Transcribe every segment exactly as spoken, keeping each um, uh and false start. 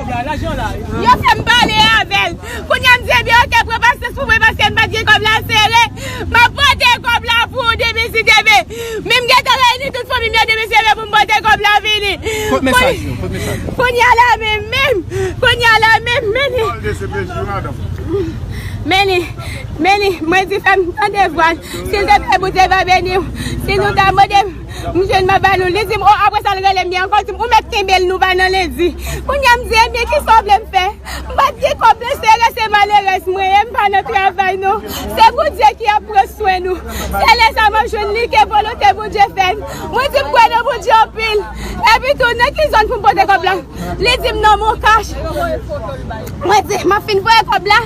Yo fè m pale avè l. Kounye a m di, ebyen, oke, pran pasyans pou mwen, paske m pa t gen kòb la sere. M ap pote kòb la pou ou demen si Dye vle. Men m gentan reyini tout fanmi m yo demen si Dye vle pou m pote kòb la vini. Kote mesaj yo? Kote mesaj yo? Kounye a la menm, menm. Kounye a la menm, menm. Meni, Meni, mwen di fè m tande vwa l. Si l te fè bout, li va beni w. Si nou ta mande m, m jwenn m a ba nou. Li di m, o, apre sa, l rele m li ankò, li di m, ou mèt kenbe l, nou pa nan lendi. Kounye a, m di, ebyen, kisa w vle m fè? M pa t gen kòb, men se rete malerèz mwen ye, m pa nan travay, non. Se Bondye ki ap pran swen nou. Se lè sa m ap jwenn li ke volonte Bondye fèt. Mwen di, m kwè nan Bondye anpil. Epi tou, nan ki zòn pou m pote kòb la? Li di m non, Moncash. Mwen di, m ap fin voye kòb la.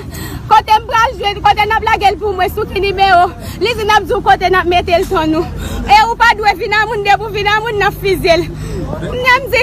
Kote m pral jwenn, kote n ap lage l pou mwen, sou ki nimewo? Li di n ap di w kote n ap mete l, tann nou. E ou pa dwe vin a moun, depi w vin a moun, n ap fizye l. Kounye a m di,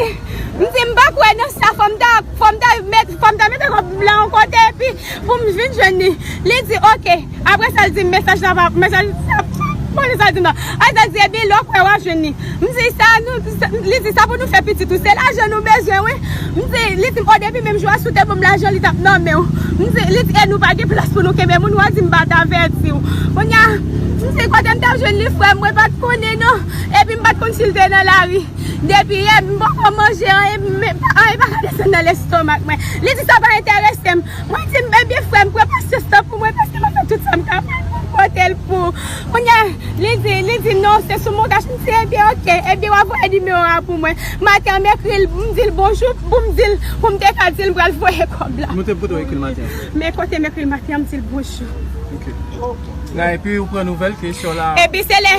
m di, m pa kwè nan sa, fò m ta, fò m ta met, fò m ta mete kòb la yon kote, epi pou m vin jwenn li. Li di, oke. Apre sa, l di m mesaj la pa, mesaj la, bon, li sa di m nan. Apre sa, l di, ebyen, lè w kwè w a jwenn li. M di, sa nou, sa, li di, sa pou nou fè pitit ou, se lajan nou bezwen, wi. M di, li di m, o, depi menm jou a, si w te ban m lajan, li t ap nonmen w. M di, li di, e nou pa gen plas pou nou kenbe moun, w a di m pa t avèti w. Kounye a, m di, kote m t ap jwenn li, frè m, mwen pa t konnen, non. Epi m pa t konn si l te nan lari. Depi yè, m poko manje anyen, men anyen pa ka desann nan lestomak mwen. Li di sa pa enterese m. Mwen di m, ebyen, frè m, pran pasyans lan pou mwen, paske m ap fè tout sa m ka pou m pote l pou ou. Kounye a, li di, li di, non, se sou Moncash. M di, ebyen, oke, ebyen, w a voye nimewo a pou mwen. Maten an, m ekri l, m di l bonjou, pou m di l, pou m te ka di l m pral voye kòb la. Nou te kote w ekri l maten an? Men kote m ekri l maten an, m di l bonjou. Ok. La, epi ou pran nouvèl ke sè w la. Epi se lè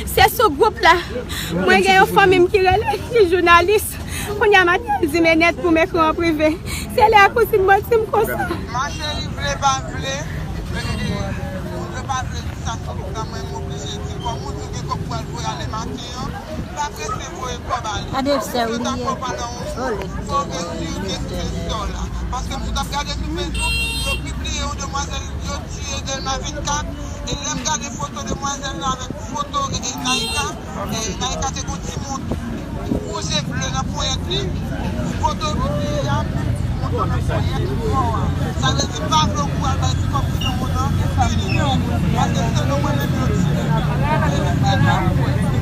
Se sou gwoup la. Mwen gen yon fanmi m ki rele, ki jounalis. Kounye a maten, l di m, Enèt, pou m ekri w an prive. Se lè a kouzin mwen di m konsa. Ma cheri, vle pa vle, vle pa vle, di sa sou gwoup la, mwen, m oblije di. Kòm ou di w gen kòb pou al voye ale maten an, pa prese voye kòb ale. Gade sè w li ye. Oh, le Seyè, le Seyè. Paske m sot ap gade sou Facebook, yo pibliye yon demwazèl, yo tiye Dèlma vennkat, e lè m gade foto demwazèl la avèk Foto, e, e, Naïka, e, Naïka te gon ti mont wouj e ble nan ponyèt li. Foto pibliye a, menm ti mont nan ponyèt mò a. Sa vle di, m pa vle w pou al bay ti kòb ti nan mond nan, vini, paske se nou mwen menm yo tiye. E, e,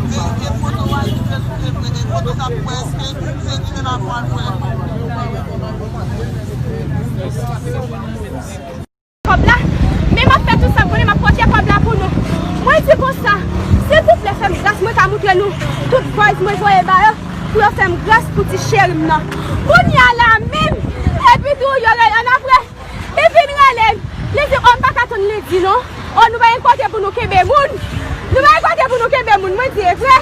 e, e foto a, e, e, e, e foto sa pou wè èske se li menm avè w al voye. Kòb la, men m ap fè tout sa m konnen, m ap pote kòb la pou nou. Mwen di konsa, silvouplè, fè m gras, mwen ka moutre nou tout voice mwen voye ba yo, pou yo fè m gras pou ti cheri m nan. Kounye a la menm, epi tou, yo rele annapre, li vin rele m. Li di, o, m pa ka tann li di non. O, nou pa gen kote pou nou kenbe moun. Nou pa gen kote pou nou kenbe moun. Mwen di, e vre?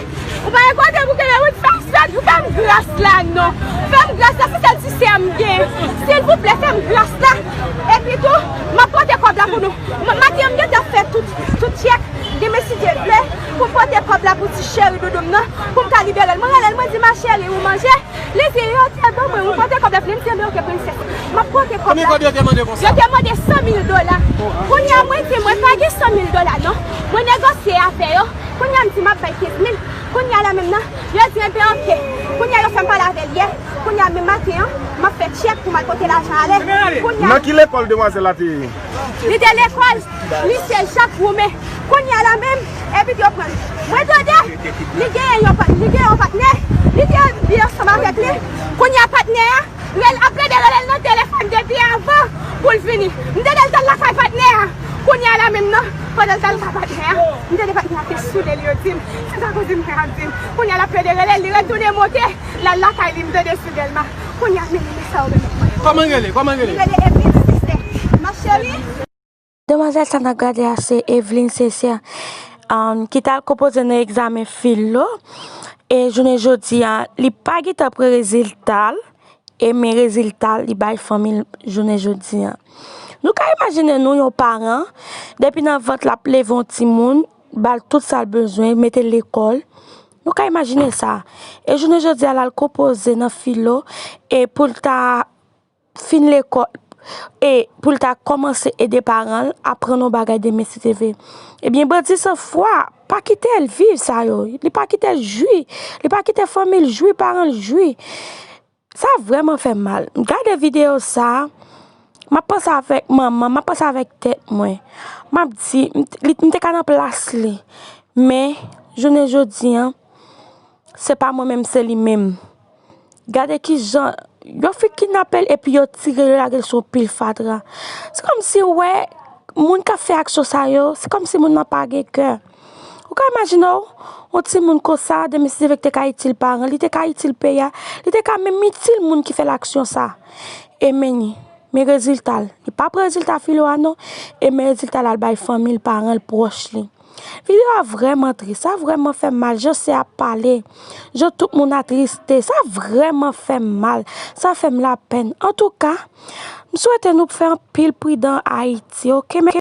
Ou pa gen kote pou kenbe moun? Fè m, fè m gras la non. Fè m gras la, se sèl ti sè m gen. Silvouplè, fè m gras la. Epi tou, m ap pote kòb la pou nou. M, maten an, m gentan fè tout, tout tchèk. Demen, si Dye vle, pou m pote kòb la pou ti cheri doudou m nan, pou m ka libere l. Mwen rele l, mwen di, ma cheri, ou manje? Li di, yo te ban mwen, ou pote kòb la vini? M di, ebyen, oke, prensès. M ap pote kòb la. Konbyen kòb yo te mande konsa? Yo te mande san mil dola. Kounye a, mwen di, mwen pa gen san mil dola non. Mwen negosye avè yo. Kounye a, m di, m ap bay kenz mil. Kounye a la menm nan, yo di, enben, oke. Kounye a, yo fè m pale avè l yè. Kounye a, menm maten an, m ap fè tchèk pou m al pote lajan ale. Kounye a, nan ki lekòl demwazèl la te ye? Li te lekòl lise Jak Woumen. Kounye a la menm, epi yo pran l. Mwen tande, li genyen yon pa-, li genyen yon patnè, li te byen ansanm avèk li. Kounye a, patnè a rele, ap plede rele l nan telefòn depi avan pou l vini. M tande l t al lakay patnè a. Kounye a la menm nan, pandan l t al lakay patnè a, m tande patnè a te soule l, yo di m. Se sa kouzin mwen ap di m. Kounye a l ap plede rele l, li retounen monte, l al lakay li, m tande sou Dèlma. Kounye a, men, men sa yo rele mwen. Kòman l rele? Kòman l rele? Li rele Evelyn Sincère. Ma chérie. Demwazèl sa n ap gade a se Evelyn Sincère, um, ki t al konpoze nan egzamen filo. E jounen jodi a, li pa gentan pran rezilta l. E men rezilta li bay fanmi l jounen jodi a. Nou ka imajine nou yon paran, depi nan vant l ap leve yon timoun, ba l tout sa l bezwen, mete l lekòl. Nou ka imajine sa. E jounen jodi a, l al konpoze nan filo, e pou l ta fin lekòl, e pou l ta kòmanse ede paran l aprann yon bagay demen si Dye vle. Ebyen, bandi san fwa pa kite l viv sa yo. Li pa kite l jwi. Li pa kite fanmi l jwi, paran l jwi. Sa vrèman fè m mal. M gade videyo sa a, m ap panse avèk manman, m ap panse avèk tèt mwen. M ap di, m t- li- m te ka nan plas li. Men, jounen jodi an, se pa mwen menm, se li menm. Gade kijan yo fin kidnape l epi yo tire l, yo lage l sou yon pil fatra. Se kòmsi w wè moun k ap fè aksyon sa yo, se kòmsi moun nan pa gen kè. Ou ka imajine w, yon timoun konsa, demen si Dieu veut, te ka itil paran l, li te ka itil peyi a, li te ka menm itil moun ki fè l aksyon sa. E men ni, men rezilta l. Li pa pran rezilta filo a non, e men rezilta l al bay fanmi l, paran l, pwòch li. Videyo a vrèman tris, sa vrèman fè m mal, jan se ap pale, jan tout moun atriste, sa vrèman fè m mal, sa fè m lapèn. Antouka, m swete nou fè anpil pridan Ayiti, oke?